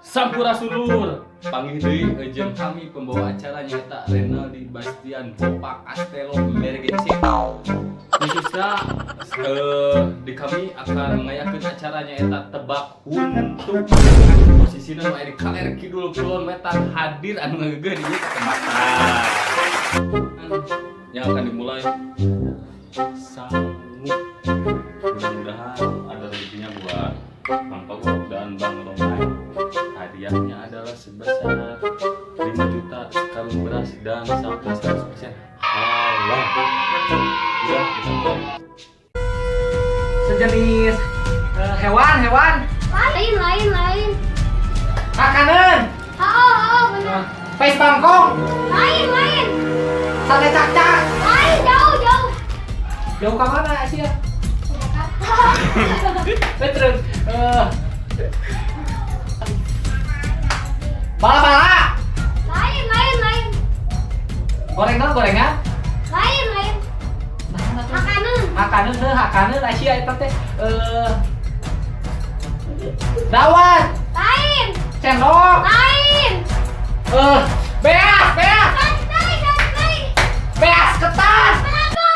Sampurasun, lur. Panggih deui jeung kami pembawa acara, nyaeta Renaldi Bastian Bopak Castello Mergece. Khususnya di kami akan ngayakeun acara, nyaeta tebak huntu. Posisinya nu aya di kaler, kidul, kulon, wetan hadir anu ngagegeh di ieu kesempatan yang akan dimulai sangu. Mudah-mudahan ada rezekinya buat Bang Togok dan Bang Rongai. Hadiahnya adalah sebesar 5 juta, sekarung beras, dan sampai 100% halal. Udah, kita mulai. Sejenis hewan, hewan. Lain, lain, lain. Makanan. Oh, benar. Face bangkong. Lain, lain. Sate cakcak. Lain, jauh, jauh. Jauh ke mana sih ya? Ke Jakarta. Terus bala-bala. Lain, lain, lain. Gorengan, gorengan. Lain, lain. Makanan. Makanan heuh, makanan Asia eta teh dawet. Lain. Cendol. Lain. Beas, beas. Santai, santai. Beas ketan. Berapa?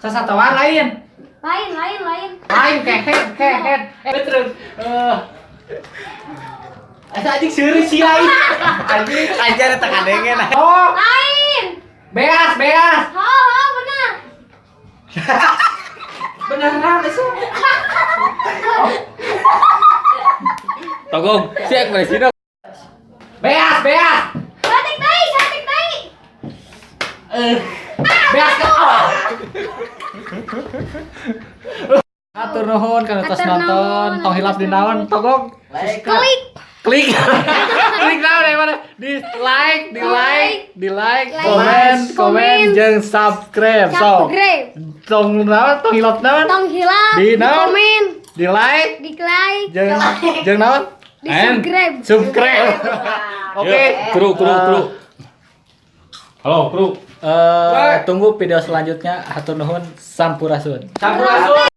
Sasatoan lain. Lain, lain, lain. Lain, kehet, kehet. Terus asa anjing seuri sia lain anjing. Ajar eta kadengen. Oh. Lain. Beas, beas. Oh, benar. Beneran sih. Togong, siap presiden. Beas, beas. Satik tai, satik tai. Beas ketan. Atur nuhun kana tos Hatur nonton. nuhun, Tong hilap di hatur naon, nuhun. Togong? Klik. Klik, klik naon yang mana? Di like, di like, di like, Like, komen, komen, komen. jeung subscribe. So, Subscribe. Tong naon, tong hilap naon? Tong hilap. Di Di naon? komen. Di like, Di like. jeung naon? Di subscribe. Subscribe. Oke. Kru, kru, kru. Halo, kru. Tunggu video selanjutnya. Hatur nuhun, sampurasun. Sampurasun.